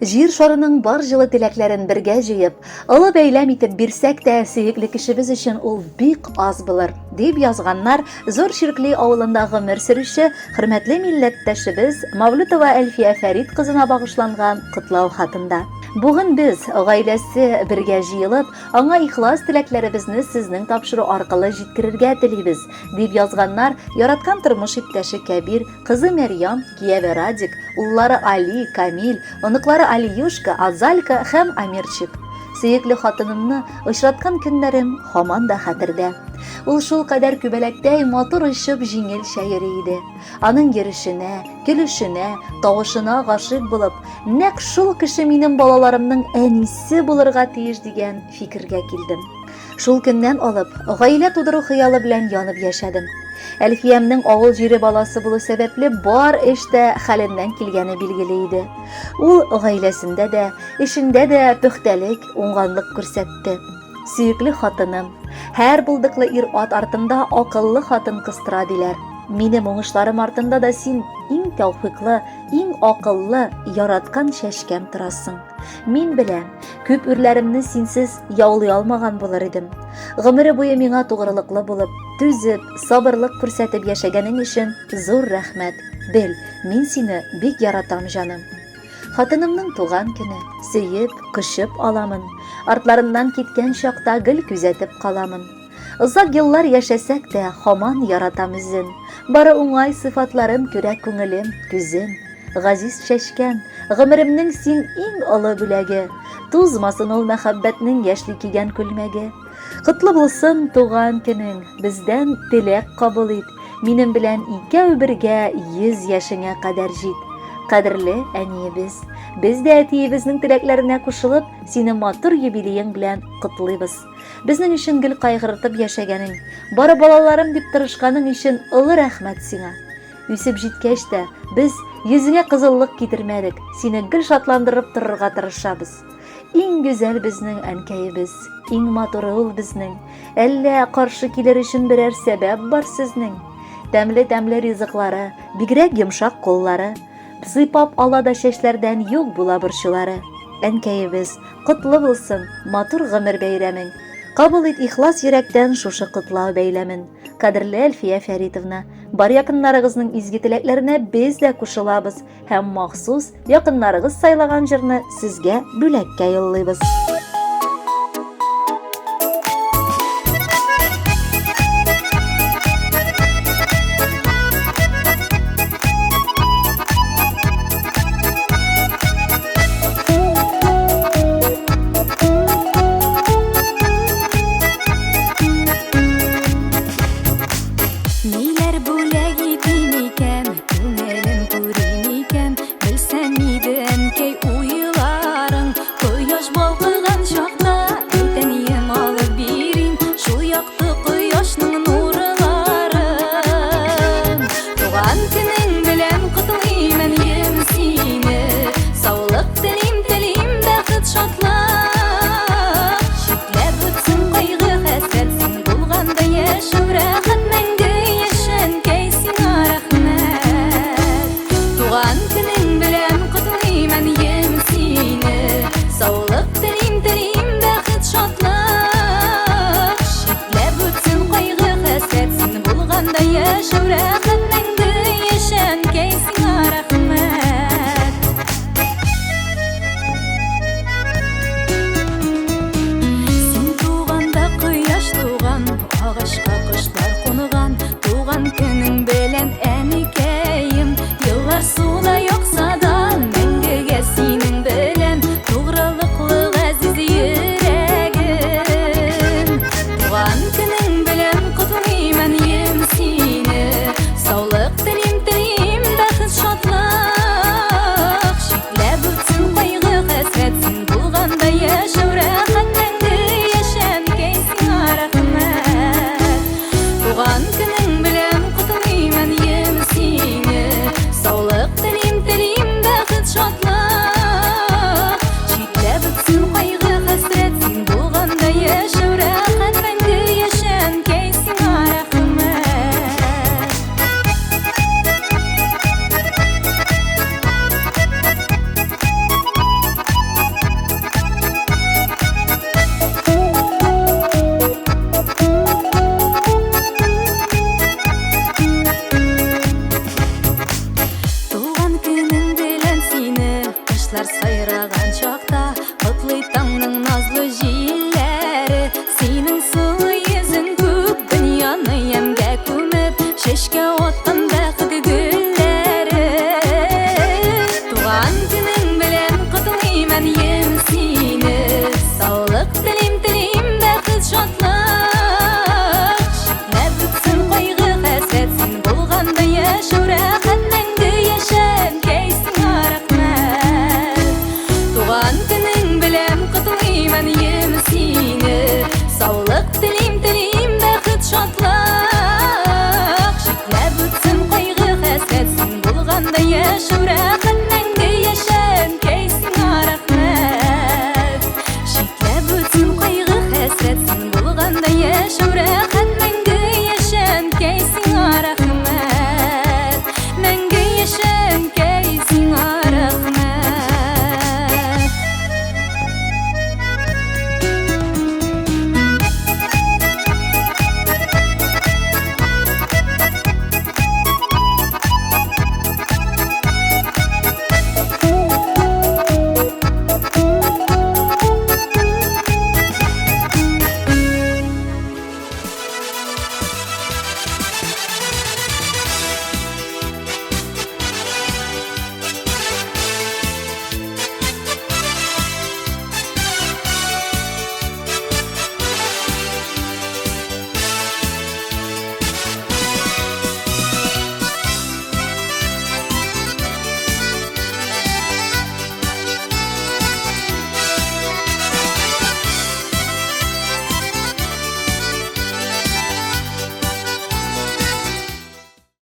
Җир шарының бар җылы теләкләрен бергә җыеп, олы бәйләм итеп бирсәк тә, сөекле кешебез өчен ул бик аз булыр, дип язганнар Зур Чиркли авылында гомер сөрүче хөрмәтле милләттәшебез Мавлютова Әлфия Фәрит кызына багышланган котлау хатында. Бүген без, гаиләсе бергә җыелып, аңа ихлас теләкләребезне сезнең тапшыру аркылы җиткерергә телибез, дип язганнар яраткан тормыш иптәше Кәбир Кызы Мәрьям, кияве Радик, уллары Али, Камил, оныклары Алиюшка, Азалька һәм Амирчик. Сөекле хатынымны очраткан көннәрем һаман да хәтердә. Ул шул кадәр күбәләктәй матур очып җиңелчә йөри иде. Аның йөрешенә, көлешенә, тавышына гашыйк булып, нәкъ шул кеше минем балаларымның әнисе булырга тиеш дигән фикергә килдем. Шул көннән алып, гаилә тудыру хыялы белән янып яшәдем. Әлфиямнең авыл җире баласы булу сәбәпле бар эш тә хәленнән килгәне билгеле иде. Ул гаиләсендә дә, эшендә дә пөхтәлек, уңганлык күрсәтте. Сөекле хатыным, һәр булдыклы ир-ат артында акыллы хатын кыз тора диләр. Минем уңышларым артында да син иң тәүфыйклы, иң акыллы, яраткан чәчкәм торасың. Мин беләм, күп үрләремне синсез яулый алмаган булыр идем. Гомере буе миңа тугрылыклы булып, түзеп, сабырлык күрсәтеп яшәгәнең өчен зур рәхмәт. Бел, мин сине бик яратам, җаным. Хатынымның туган көне, сөеп, кочып аламын. Артларыннан киткән чакта гел күзәтеп каламын. Озак еллар яшәсәк тә, һаман яратам үзен. Бары уңай сыйфатларын күрә күңелем, күзем. Газиз чәчкәм, гомеремнең син иң олы бүләге. Тузмасын ул мәхәббәтнең яшьли кигән күлмәге. Котлы булсын туган көнең, бездән теләк кабул ит. Минем белән икәү бергә 100 яшеңә кадәр җит. Кадерле әниебез, без дә әтиебезнең теләкләренә кушылып, сине матур юбилеең белән котлыйбыз. Безнең өчен гел кайгыртып яшәгәнең, бары балаларым дип тырышканың өчен олы рәхмәт сиңа. Үсеп җиткәч тә, без йөзеңә кызыллык китермәдек, сине гел шатландырып торырга тырышабыз. Иң гүзәл безнең әнкәебез, иң матуры ул безнең. Әллә каршы килер өчен берәр сәбәп бар сезнең? Тәмле-тәмле ризыклары, бигрәк йомшак куллары. Сыйпап ала да чәчләрдән юк була борчулары. Әнкәебез, котлы булсын, матур гомер бәйрәмең. Кабул ит ихлас йөрәктән шушы котлау бәйләмен. Кадерле Әлфия Фәритовна, бар якыннарыгызның изге теләкләренә без дә кушылабыз һәм махсус якыннарыгыз сайлаган җырны сезгә бүләккә юллыйбыз. Ниләр бүләк итим икән, күңелем күрим икән, белсәм иде, әнкәй, уйларың, кояш балкыган. Кошлар сайраган чакта Котлый таңның назлы җилләре. Синең сылу йөзең күк дөньяны ямьгә күмеп, Чәчкә аткан бәхет гөлләре. Туган көнең белән котлыйм, әнием, сине. Саулык телим, телим бәхет, шатлык. Читләп үтсен кайгы, хәсрәт, син булганда яшәү рәхәт, мәңге яшә, әнкәй, сиңа рәхмәт. Туган көнең белән котлыйм, әнием, сине. Саулык телим, телим бәхет, шатлык. Читләп үтсен кайгы, хәсрәт, син булганда яшәү рәхәт.